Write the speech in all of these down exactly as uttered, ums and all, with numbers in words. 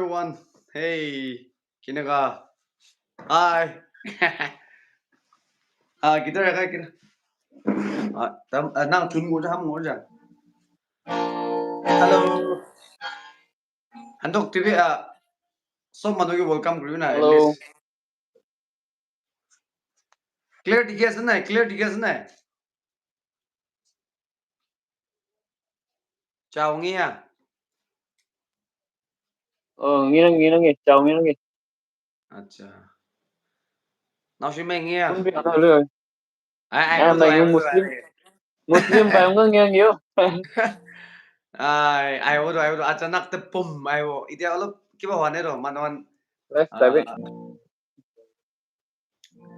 One. Hey, kinaka? Hi. Ah, kita ya, kita. Ah, tam, ah, nang tun mo ham mo ja. Hello. Handok T V, ah, sob manu ke welcome kuri na, at Hello. least. Clear dikhi ase nai? Clear dikhi ase nai? Chao ngi ya? Oh, ngi nang, ngi nang, ngi. Chao ngi nang, ngi. Acha. Nao shi mai ngi ya? Kun bi ana lo. Ai, ai, Ah, bodo, mai ai, yung bodo, Muslim. ai. Muslim ba yung ngi nang yo. Ai, ai, bodo, ai, bodo. Achanak te pum, ai, wo. Itia olop kiba hwa ne ro, manuan. Let's type it. Ah,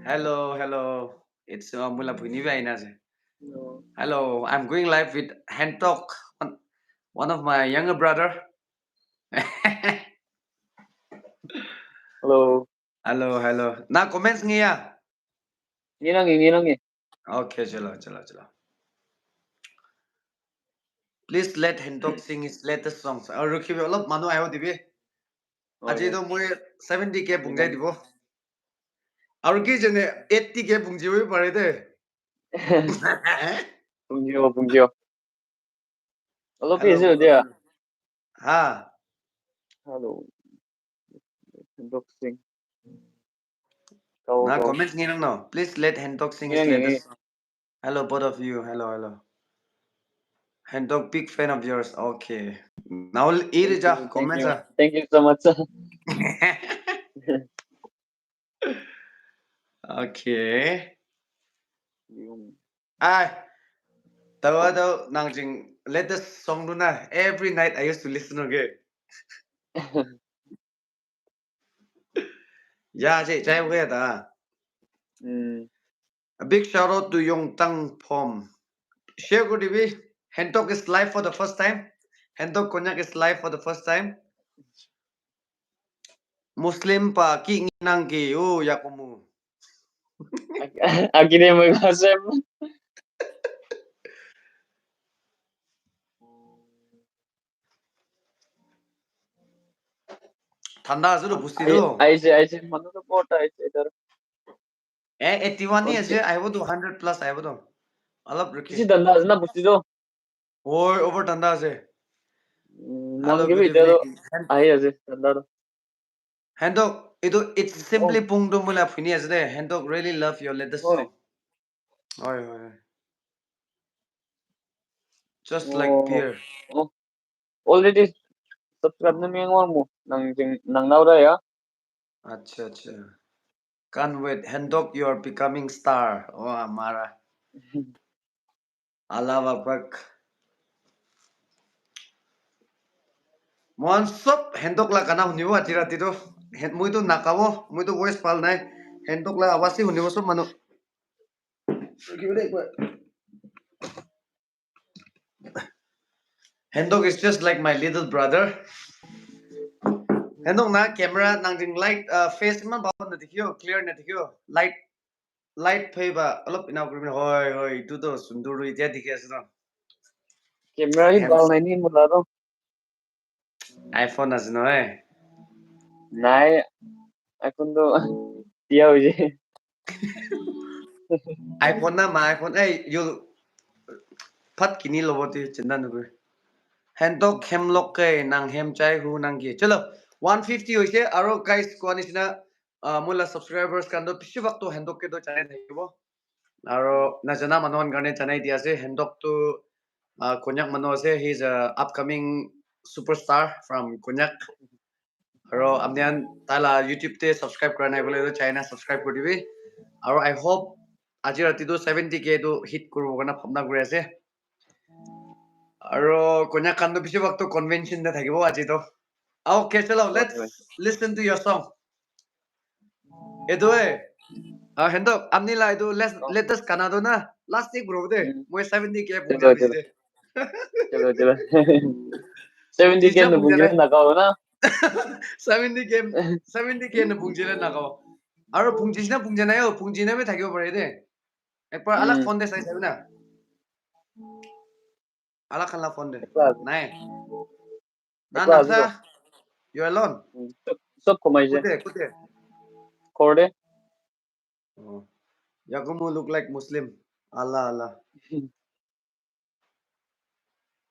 hello, hello. It's, uh, mula bhuni bi aina ase. Hello, I'm going live with Handok, one, one of my younger brother. Hello. Hello, hello. Na comments ngi ya? Ngi nang, ngi nang, ngi. Okay, chalo, chalo, chalo. Please let Handok sing his latest songs. Aru rukhibi, olop manu ahibo dibi. Aji to moi seventy K pungjai dibo. Aru ki jane eighty K pungjibo bi pare de. Pungjibo, pungjibo. Olop easy ho dia. Ha. Hello. Handok sing. Kau, Na kau. Comment ngi nang no. Please let Handok sing his Ngi nang, ngi. Latest song. Hello, both of you. Hello, hello. Handok, big fan of yours. Okay. Now, iri ja, Thank comment you. sa. Thank you so much, sir. Okay. Yung Ai. Tawa daw nang jing latest song do na. Every night I used to listen, okay. Ya, je, jai, okay, ta. Mm. A big shout out to Yongtang Phom. Share kuri dibi. Handok is live for the first time. Handok Konyak is live for the first time. Muslim pa ki nginang ki, oh, yakumu. Akine mo kasem. Thanda ase to busti to. Aise, aise, manu to bahut aise idhar. Eh, eighty one ni Okay. Ase, ahibo to hundred plus ahibo to. Alop rukhi. Bishi thanda ase na busti to. Oi, over thanda ase. Mm, Hello, mon ke bhi good idhar to evening. Hen- ahi ase thanda to. Handok, itu, it's simply pung to mula phini ase de. Handok really love your latest Oi. Song. Oi, oi, oi. Just like Oh. Beer. Oh. Already subscribe na miyang mo nang jing, nang naura ya. Acha, acha. Can't wait. Handok, you are becoming star. Oh, Amara. Allahu Akbar. Mohan sob Handok la gana hunibo aji rati to. Hen-, moi to nakabo, moi to voice bhal nai. Handok la awaz hi hunibo sob manu. Handok is just like my little brother. Handok na camera nang jing light, uh, face iman bhal na dikhiyo, clear na dikhiyo. Light, light phai ba alop ina kuri na, hoi, hoi, itu to sundur ru itya dikhi ase na. Camera hi bhal nai ni mula to. iPhone ase no, eh? Nai, iPhone to diya hoye. iPhone na ma iPhone, eh, you phat kini lobo ti chinta nukuri. Handok hem lok ke nang hem chai hu nang ki. Chalo, one fifty hoise, aro guys koa nishina, ah, moi la subscribers khan to bishi bhag to Handok ke to janai thakibo. Aro najana manu khan karne janai di ase, Handok to, ah, Konyak manu ase, he is a upcoming superstar from Konyak. Aro apni khan tai la YouTube te subscribe kura nai koile to jai na subscribe kuri dibi. Aro I hope aji rati to seventy K to hit kuribo karne bhabna kuri ase. Aro Konyak khan to bishi bhag to convention te thakibo aji to. Okay, chalo, let's Okay. Listen to your song. Etu eh, ah, Handok, apni la etu les-, Oh. Latest gana to na, last week bro de, Mm. moi seventy K Chalo, punja chalo. de. Chalo, chalo. Seventy K Tija no punja punja nai. Na kao na. Seventy K, seventy K no punja na kao. Aro punja na punja na yo, punja na bhi thakibo pare de. Ek bar alag Mm. Phone de sai sabi na. Alag khan la phone de. Ekla ase. Nai. Na, Ekla na, ase to. sa. You alone? Mm, sob, sob komai je. Kote, kote? Ghor te. Oh. Yakumo look like Muslim. Allah, Allah.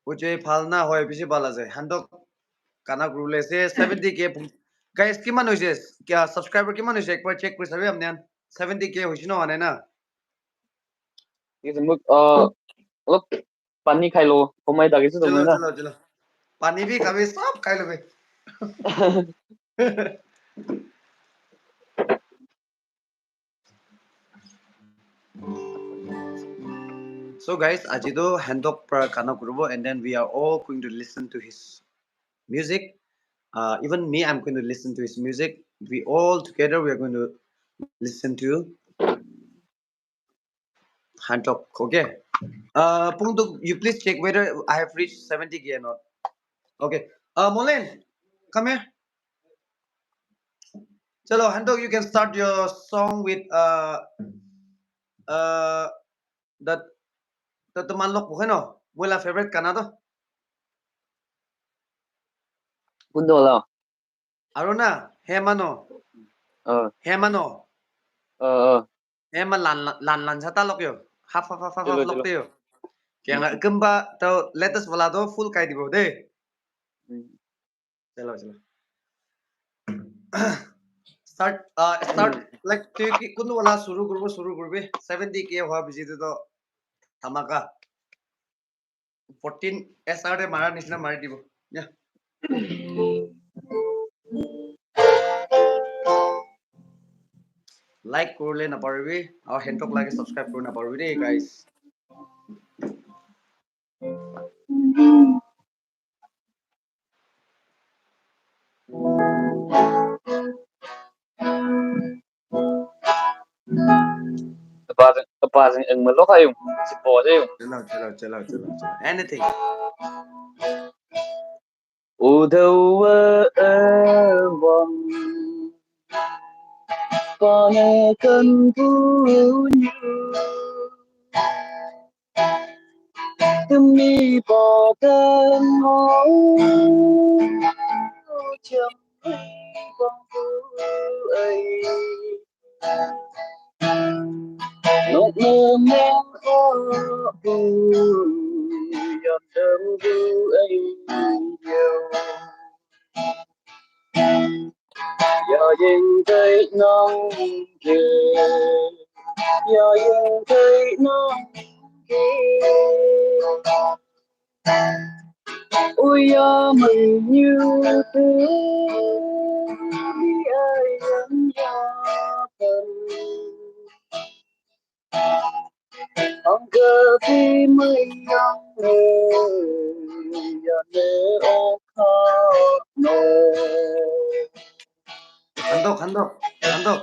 Ujoi bhal na hoi, bishi bhal ase. Handok kana kurule ase, seventy K pun-, guys, kiman hoise? Kya subscriber kiman hoise? Ekbar check kuri sabi apni khan. Seventy K hoise na howa nai na? Is muk, uh, look, pani khai lo, komai dagi se Chalo, na. Chalo, chalo. Pani bhi khabi, sab khai lobe. So guys, aji to Handok pra kana kuribo, and then we are all going to listen to his music. Uh, even me, I'm going to listen to his music. We all together, we are going to listen to Handok, okay? Uh, Pungtuk, you please check whether I have reached seventy K or not. Okay. Uh, Molen, come here. Chalo, Handok, you can start your song with uh, uh, that, that the Manlok Buheno. Moila favorite kana to. Kundo la. Aruna, Hemano. Uh, Hemano. uh, uh. Hema lan lan lan sa talok yo. Half half half half Chalo, lok chalo. Te yo. Kya nga kumba to latest wala to full kai dibo de. Mm. Chalo, chalo. Start, uh, start, like, tu ki kunu wala suru kurbo, suru kurbe. Seventy K hua biji tu to dhamaka. Fourteen S R de mara nisna mari dibo. Yeah. Like kurle na paribi, aru Handok lage subscribe kurle na paribi de, guys. Apa apa sing eng melok ayo. Si po ayo. Chalo, chalo, chalo, chalo, chalo. Anything. Udawa awang. Pana kan punyu. Demi pada ngau jam bang bu ai. Nok memang aku yang tunggu ai. Ya yang baik nang ke, ya yang baik nang ke. Uya menyu tu di ayam yapan. Angka di mayang ne ya ne oka no. Handok, Handok, Handok.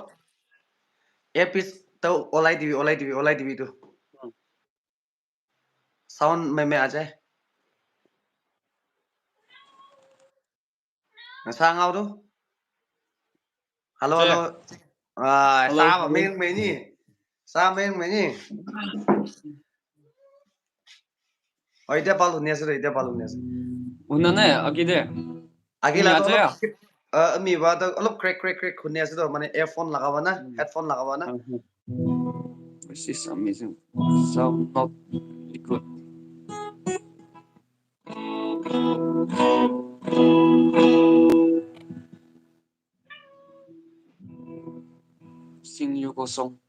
Earpiece to olai dibi, olai dibi, olai dibi tu. Sound me me aja. Sa ngau tu. Hello, Che. Hello. Ah, Hello, sa hello. Meng me ni. Sa Meng me ni. Oh, ite palu ni ase, ite palu ni ase. Una ne, agi de. Agi Ni la aja to ya? Olop, uh, mi ba to olop crack crack crack khuni ase to, mane earphone lagaba na, Hmm. Headphone lagaba na. Uh-huh. This is amazing. Sound not good. Sing you go song.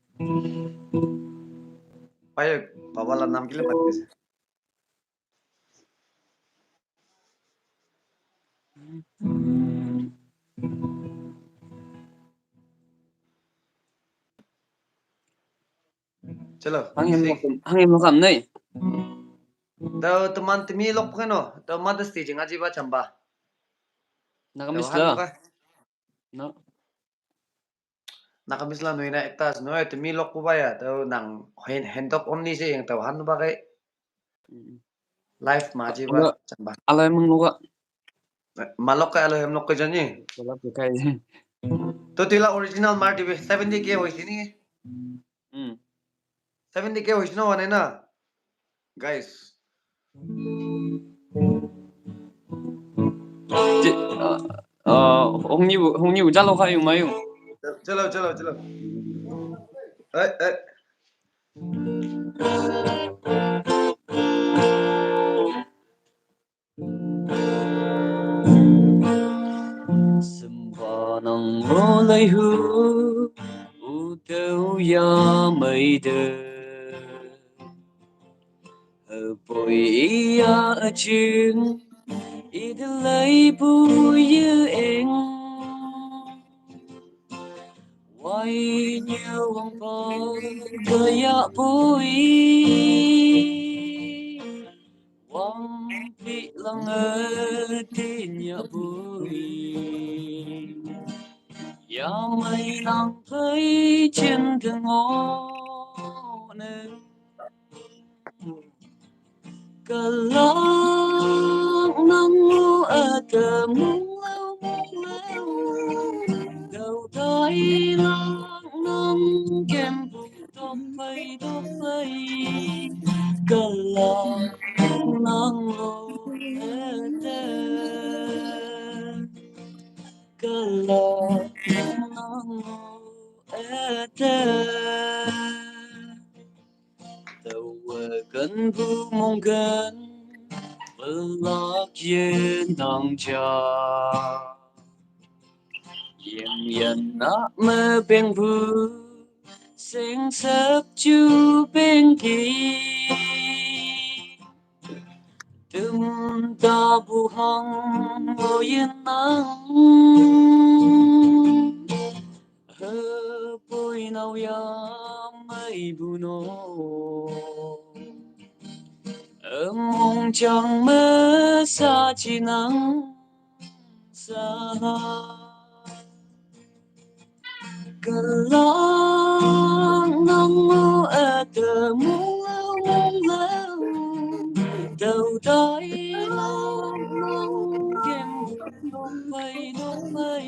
Payo, baba la nam kile mati ase. Chalo. Hang him lokam, hang him lokam nai. Tao teman temi lok keno, tao Mother's Day jing aji ba chamba. Naga miss Tao han la. ba. No. Naga miss la noina ekta as no, temi lok ba ya, tao nang hen, Handok only se yang tao han ba kai Mm. Life ma aji ba Ala- chamba. Alai mang loga. Malok kai alo hem lok kai jani. Wala ke kai. To tila original mar dibe seventy K hoise ni. Mm. Seventy K hoise na wane na. Guys. Ti- ah, Uh, hong ni bu, hong ni bu jalo kha yung mayu. Chalo, chalo, chalo. Eh, eh. Simba nang mo lai hu, u teu ya mai de. Hapoi iya aching, idalai bu ye eng. Wai nyu wang pa kaya bui. Wang pi lang e tin ya bui. Ya mai lang pai chen de ngo ne. Kalak nang u ata mung lau mung lau. Dau dai lang nang kem bu dok pai dok pai. Kalak nang u ata. Kalak nang u ata. Tawa kan bu mong kan, palak ye nang cha. Yem yan na me beng bu, seng sep chu beng ki. Tum ta bu hang o yin nang. Hapoi nau ya mai bu no. Among chang me sa chi nang sa. Kalang nang mo ata mong lau mong lau. Dau dai lang nang kem dong pai dong pai.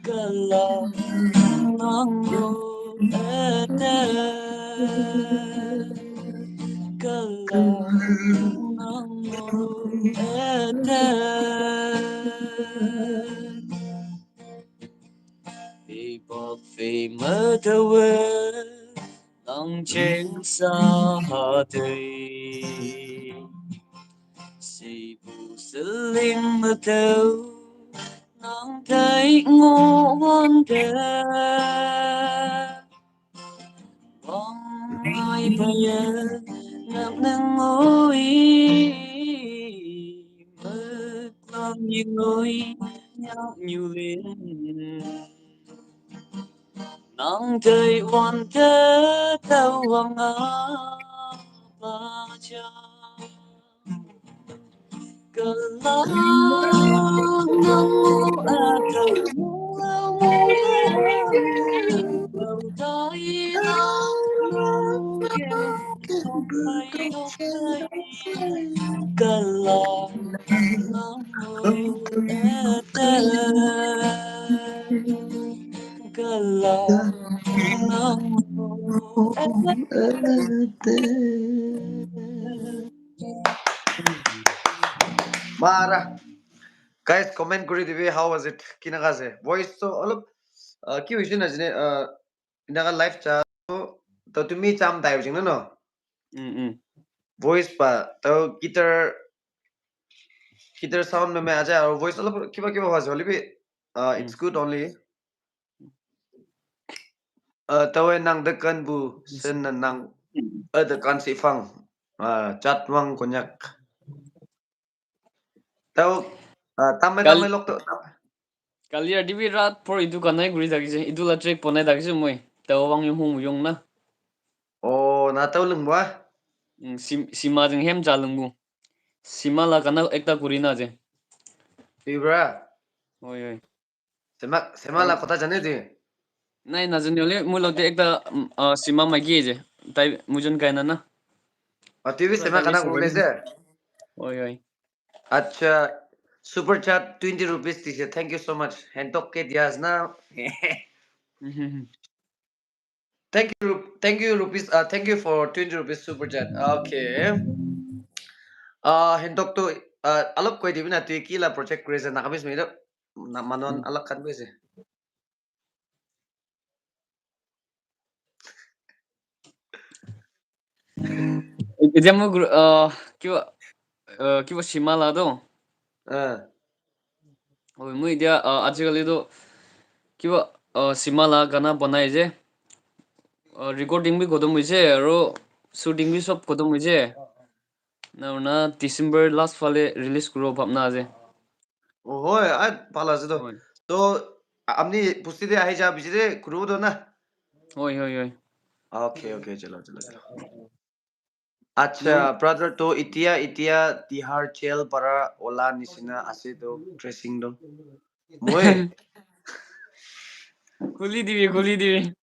Kalang nang mo ata. Kalang nang mo ata. Fei bok fei matawa lang cheng sa ha tei. Sei bu seling matau nang tai ngo wan te. Wang ai pa ya ngap nang ngoi. Mak lam yang ngoi nyak nyu lin. Nang tai wan te tau wang a pa cha. Kalang nang mo ata mo lau mo lau. Dau dai lang nang kem dong pai dong pai. Kalang nang mo ata. Kalang nang mo ata. Mara. Guys, comment kuri dibi, how was it? Kinaka ase? Voice to olop, uh, ki hoise na jane, uh, inaka live cha to, to tumi cham tai jing no? Mm, mm. Voice pa, to guitar, guitar sound me me aja, aru voice olop kiba kiba hoise, hoile bi, uh, it's good only. Uh, tawe nang de kan bu sen na nang, uh, de kan si fang, uh, chat wang konyak. Tau, uh, tame Kal- tame lok to, tam- Kali R D B rat por itu kanai guri thakise, itu la track bonai thakise moi. Tau wang yung hung yung na. Oh, na tau lung ba? Mm, sim, sima jeng hem cha lung bu. Sima la kana ekta guri na je. Tibra. Oi, oi. Sema, sema la kotha jane tu? Nai, najani hole, moi logote ekta, mm, ah, sima maiki ase. Tai moi jon kai na na. Ah, tui bi sema kana kuribole ase? Oi, oi. Acha, super chat twenty rupees dise. Thank you so much. Hentok ke dia ase na? Thank you, thank you rupees. Uh, thank you for twenty rupees super chat. Okay. Uh, Hentok tu, uh, alop koi dibi na, tui ki la project kuri ase, Nagamese mi to? na- manu khan alak khan bi ase. Etya moi gru- ah, kiba ah, kiba Sima la toh. Ah. Oi, moi etya ah, ajikali toh kiba ah, Sima la gana banai ase. Ah, recording bi khotom hoise aro shooting bi sob khotom hoise. Na na December last phale release kuribo bhabna ase. Oh, hoi, ai, bhal ase toh. Hoi. To, a- apni pusti te ahi ja bichire kuribo toh na? Hoi, hoi, hoi. Okay, okay, chalo, chalo, chalo. Acha, brother, to itia, itia Tihar jail para ola nisina ase toh, dressing toh. Moi, Khuli dibi, khuli dibi.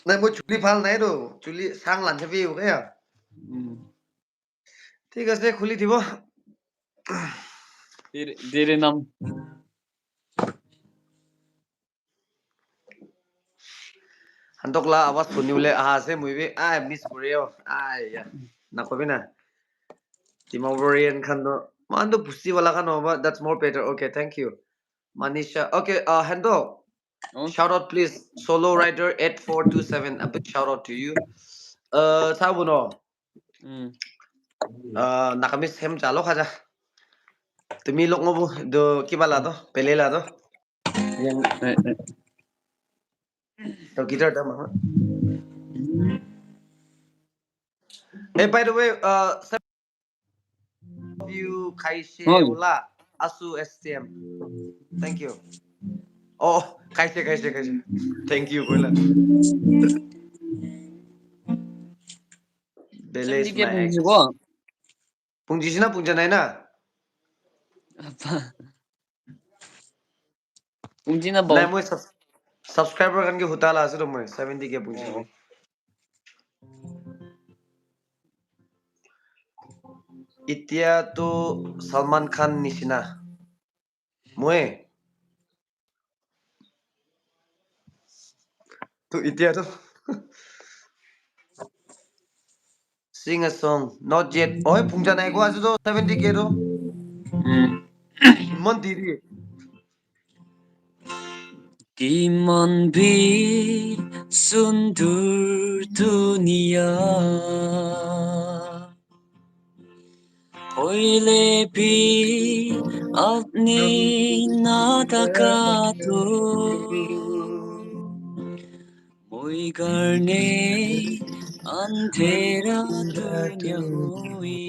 Nai, moi chuli bhal nai toh, chuli sang lan chabi, okay ya? Mm. Thik ase, khuli dibo. Dere, dere nam. Handok la awaz sunibole aha ase, moi bi, ah, miss kuri yo. Ai, ya. Nakobi na. Dimapurian khan toh, moikhan toh busti wala khan hoba, that's more better. Okay, thank you. Manisha. Okay, uh, Handok. Oh. Shout out, please. Solo Rider eight four two seven. A big shout out to you. Uh, Sabuno. Mm. Uh, Nakami sem chalo khaja. Tumi lok ngobu do kiba la do, pele la do. Yang Eh, eh. To guitar da mama. Hey, by the way, uh, some of you Kaishe Hoi. Ola, Asu S T M. Thank you. Oh, Kaishe, Kaishe, Kaishe. Thank you, Koila. Bele Seventy K is my ex. Pungjibo? Pungjisina, pungja nai na? Apa? Pungjina bau. Nai, moi subs- subscriber khan ke hutala ase to moi seventy K pungjisina. Oh. Itya to Salman Khan nisina. Moi. To itya to. Sing a song. Not yet. Oi, pungja nai ko ase to seventy K to. Mm. Iman diri. Kiman bi sundur duniya. Hoile bi apni na thaka to moi karne andhera duniya hoi.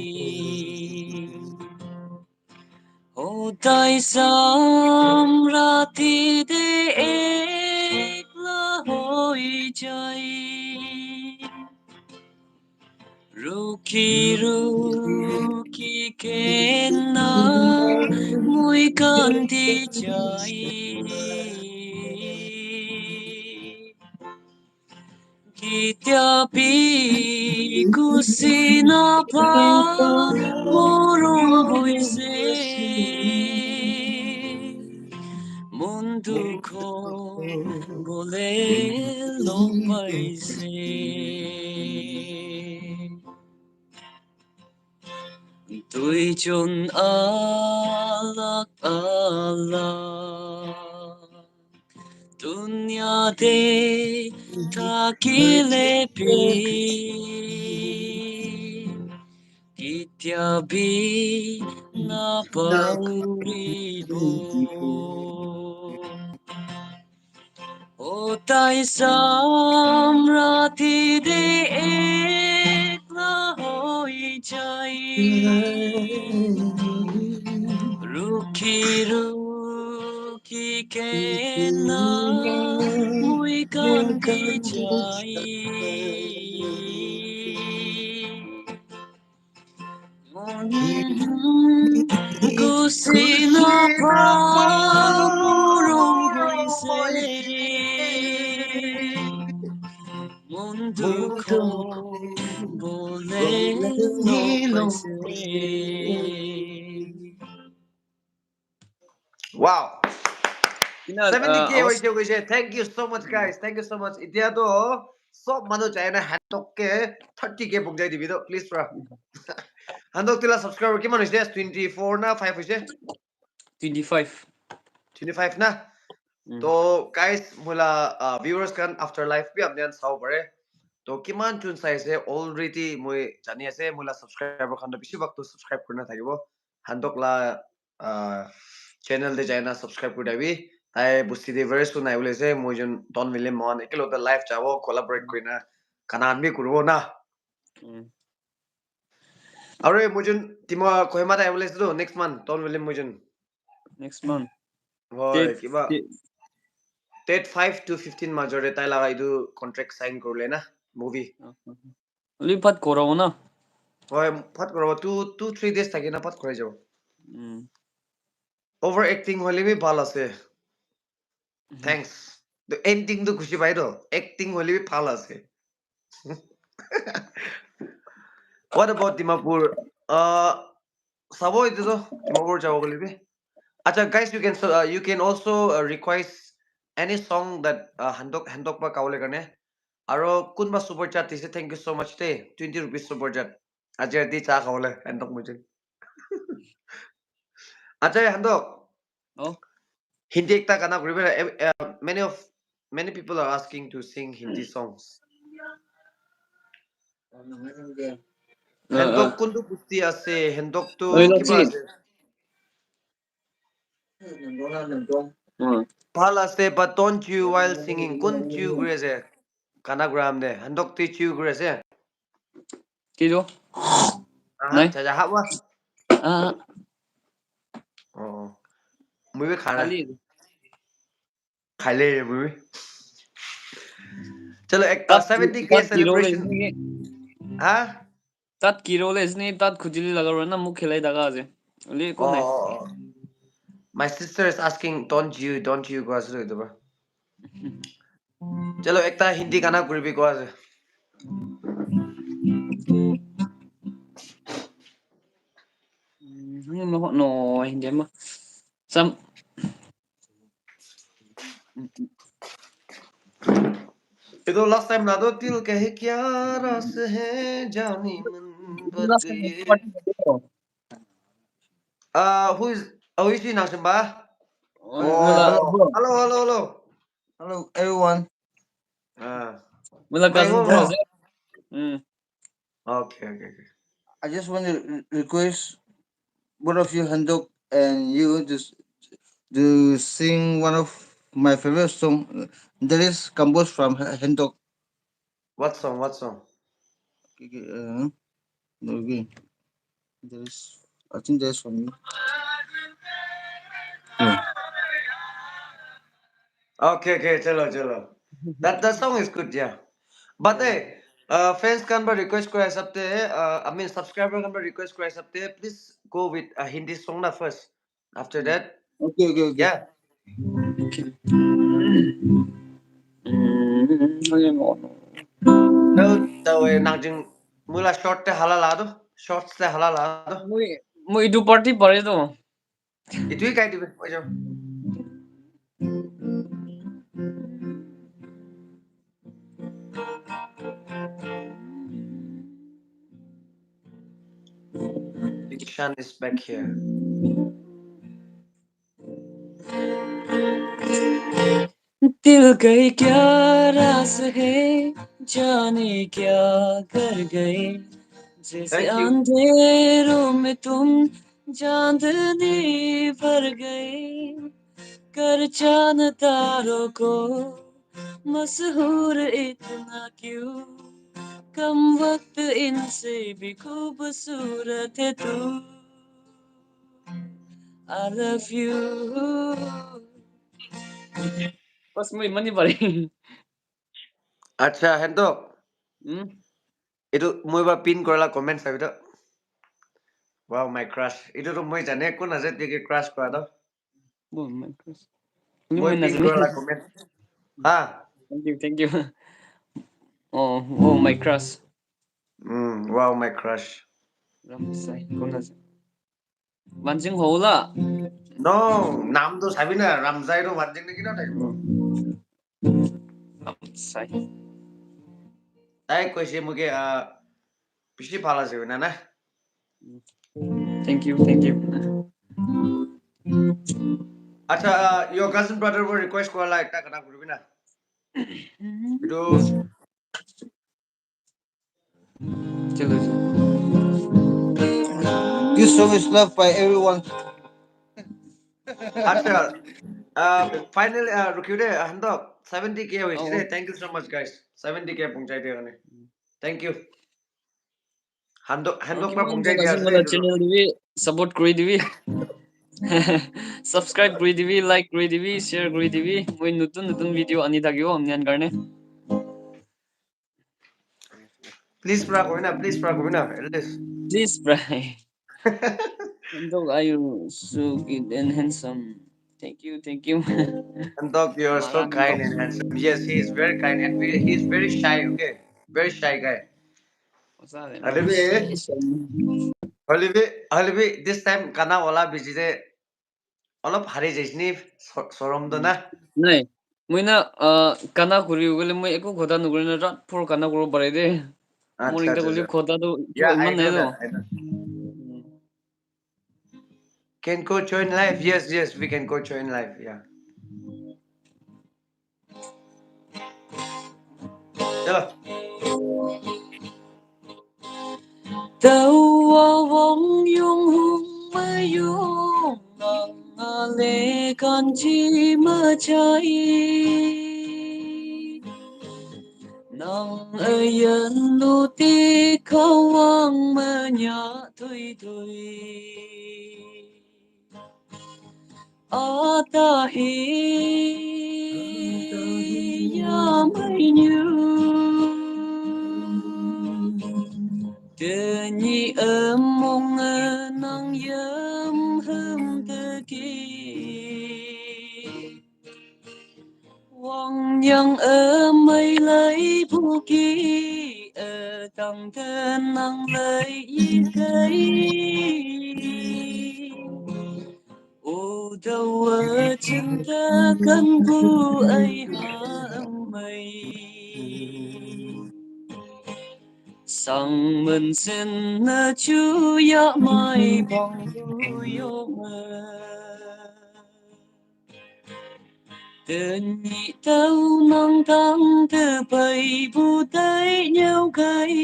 Hodai sam rati te ekla hoi jai. Rukhi rukhi kena moi kandi jai. Ketia bi khushi napa morom hoise. Mon dukh bole log paise. Duijon alag alag dunia te thakile bi ketia bi napauribo. Hodai sam rati te ekla hoi jai. Rukhi rukhi kena moi kandi jai. Khushi napa morom hoise. Mon dukh bole log paise. Wow. Ina, seventy K uh, hoise, hoise. Thank you so much, guys. Thank you so much. Itya to sob manu jai na Handok ke thirty K pungjai dibi to, please, bro. Handok tila subscriber kiman hoise? Twenty four na five hoise? Twenty five. twenty five na. Mm. To guys, moi la uh, viewers khan after life bi apni khan sabo pare. To kiman jun sai ase already moi jani ase, moi la subscriber khan to bishi bhag to subscribe kurina thakibo. Handok la uh, channel te jaina subscribe kuri dabi. Tai busti te very soon aibole ase, moi jun Don William mohan ekelote live jabo, collaborate kurina kana khan bi kuribo na. Mm. Aru moi jun Tima Kohima te aibole ase to next month Don William moi jun. Next month. Hoi, date, kiba date. Date five to fifteen major te tai laga etu contract sign kurle na movie. Only part korabo na. Hoi, part korabo two two three days thaki na part korai jabo. Mm. Over acting hole bi bhal ase. Thanks. The ending tu khushi pai to. Acting hole bi bhal ase. What about Dimapur? Uh, sabo itu to Dimapur jabo kole bi. Acha guys, you can so, uh, you can also uh, request any song that uh, handok handok pa kawole karne. Aro kunba super chat dise, thank you so much te. Twenty rupees super chat. Acha di cha kawole handok mujhe. Acha handok. Oh. Hindi ekta gana kuribi na. Eh, eh, many of many people are asking to sing Hindi songs. Hendok kuntu busti ase, hendok tu kiba ase? Bhal ase, but don't chew while singing. Kun chew kuri ase? Gana gram de, hendok te chew kuri ase? Ki tu? Nai. Chacha haba? Ah. Oh. Mui bi khara. Khali. Khale re bui. Chalo, ek seventy K celebration. Ha? Tat kiro le isne, tat khujili laga rona muk khilai daga ase. Le kon hai? Oh, oh, oh. My sister is asking, don't you, don't you go ase etu ba. Chalo, ekta Hindi gana kuribi ko ase. No, no, Hindi ma. Some Etu last time na to dil kahe kya ras hai jani man bad gaye. Uh, who is Oishi Nashimba? Oh, hello, hello, hello. Hello, everyone. Ah. Mula cousin bro. Hmm. Okay, okay, okay. I just want to re- request both of you, Handok and you, to s- to sing one of my favorite song that is composed from Handok. What song? What song? Okay, okay, uh, okay. There is, I think there is for me. Yeah. Okay, okay, chalo, chalo. That that song is good, yeah. But hey, uh, fans khan ba request kura hisab te, uh, I mean subscriber khan ba request kura hisab te, please go with a Hindi song na first. After that, okay, okay, okay. Yeah. No, tawe nangjing mula short te hala la do, shorts te hala la do. Mui mui itu party pare to. Itu hi kai dibe, oi jao. Dikshan is back here. दिल गई क्या रास है, जाने क्या कर गए, जैसे अंधेरों में तुम चांदनी भर गए, कर चांद तारों को मशहूर इतना क्यों, कम वक्त इनसे भी खूबसूरत है तू। I love you. Pas mo imani pare. Acha, Handok. Hmm? Itu moi ba pin korala comment sabi to. Wow, my crush. Itu to moi jane kun ase tike crush kora to. Oh, my crush. Moi pin korala comment. Ha? Thank you, thank you. Oh, oh, my crush. Mm, wow, my crush. Ramsai, kun ase? Wanjing Hola. No, naam to sabi na, Ramsai to Wanjing ne kina thakbo. Ramsai. Tai koise moke, ah, bishi bhal ase hoina na. Thank you, thank you. Acha, uh, your cousin brother will request kora la ekta gana kuribi na. Etu Chalo, chalo. This song is loved by everyone. Acha, uh, final uh, rukhiu de, Handok, seventy K hoise Oh, de. oh. Thank you so much, guys. seventy K punchai dia karne. Thank you. Handok, Handok Okay, pra man, punchai jana dia se ase mala etu. Channel dibi, support kuri dibi. Subscribe kuri dibi, like kuri dibi, share kuri dibi. Moi nutun nutun video ani thakibo apni khan karne. Please pra kobi na, please pra kobi na, at least. Please, bro. Handok, are you so good and handsome? Thank you, thank you. Handok, you are so Maran kind dok. And handsome. Yes, he is very kind and very, he is very shy, okay? Very shy guy. What's up, Hoile bi, man? hoile bi, hoile bi, this time gana wala bichi de olop hari jaise ni, so- sorom do na. Nai, moi na uh, kana kuri gole moi eku khota nukuri na rat phor kana kuri pare de. Mor Acha, ekta acha, guli acha. khota tu Yeah, I iman nai know do. That. I know. Can go join live. Yes, yes, we can go join live. Yeah. Chalo. Tawa wong yung hung mayung nang ale kan chi ma chai. Nang ayan lu ti kawang manya tui tui. Atahi ya mainyu. Teni among nang yam ham teki. Wang yang amai lai buki atang tenang lai ikai. O dawa cinta kan bu ai ha amai. Sang men sen na chu ya mai bang bu yo ma. Teni tau nang tang te pai bu tai nyau kai.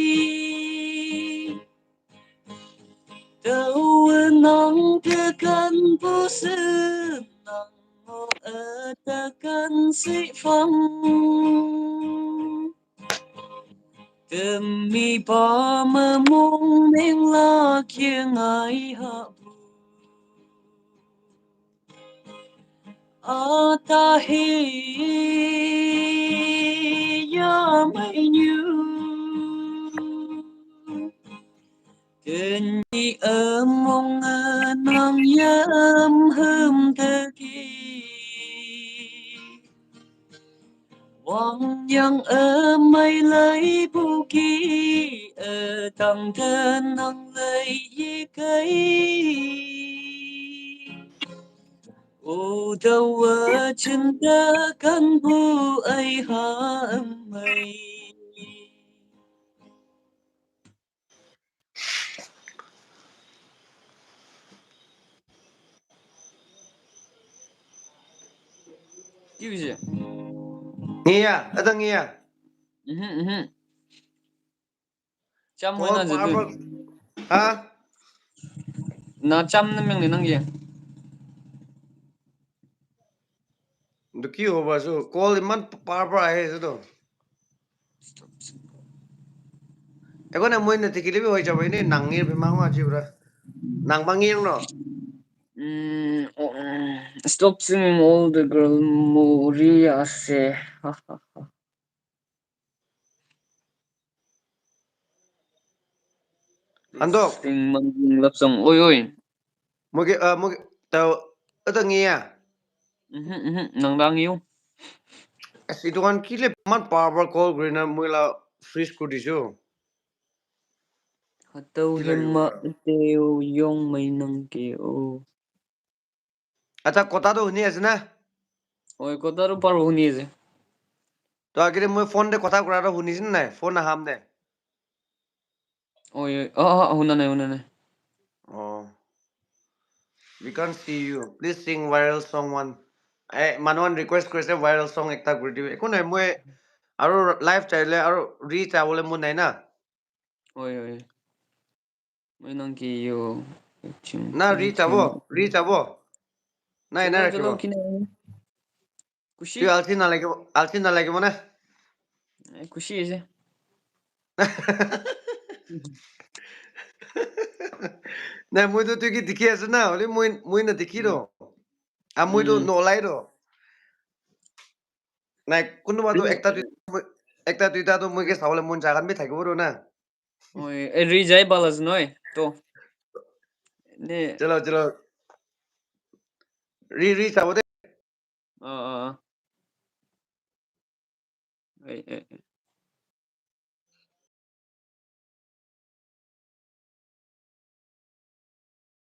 Tau nang te kan bu sen nang mo a ta kan si fang. Temi pa ma mong meng la kieng ai ha bu. Atahi ya mainyu. Teni among nang yam ham teki. Wang yang amai lai buki atang tenang lai ikai. O dawa cinta kan bu ai ha amai. Ki hoise? Ngiya, ada ngiya. Mhm, mhm. Cham mo Call na je tu. Powerful. Ha? Na cham na meng ni nang ye. Etu ki hobo ase? Call iman par par ahi ase to. Ekone moi nathakile bi hoi jabo, ene nangir bimar ho aji pura. Nang bangir no. Mm, oh, mm, stop singing all the girl mori ase. Ando. Sing man love song. Oi, oi. Moge, ah, moge, tau, ada ngiya. Mhm, mhm. Nang dang yu. As itu kan kile man power call grina muila freeze kuri disu. Hatau Kile hema yu. Teo yong mai nang ke o. Acha, kotha toh huni ase na? Oi, kotha toh par huni ase. To agere moi phone te kotha kura toh huni ase na nai? Phone aham ne? Oi, oi. Ah, ah, huna nai, huna nai. Oh. We can't see you. Please sing viral song one. Eh, manu khan request kurise viral song ekta kuri dibi. Eku nai, moi aro live chaile aro re chabole mon nai na. Oi, oi. Moi nang ki yo. Na re chabo, re chabo. Nai, na Chalo, chalo, rakhibo. Kine. Kushi. Tu alsi na lagibo, alsi na lagibo na. Eh, kushi ase. Na, moi tu tu ki dikhi ase na, hole moi, moi na dikhi do. A moi tu Mm. no olai do. Na, kunuba tu ekta duita, moi, ekta duita tu moi ke sabole mon ja khan bi thakibo do na. Oi, eh, re jai bala ase noi. To. Ne. Chalo, chalo. Re, re chabo de. Ah, ah, ah. Eh, eh, eh.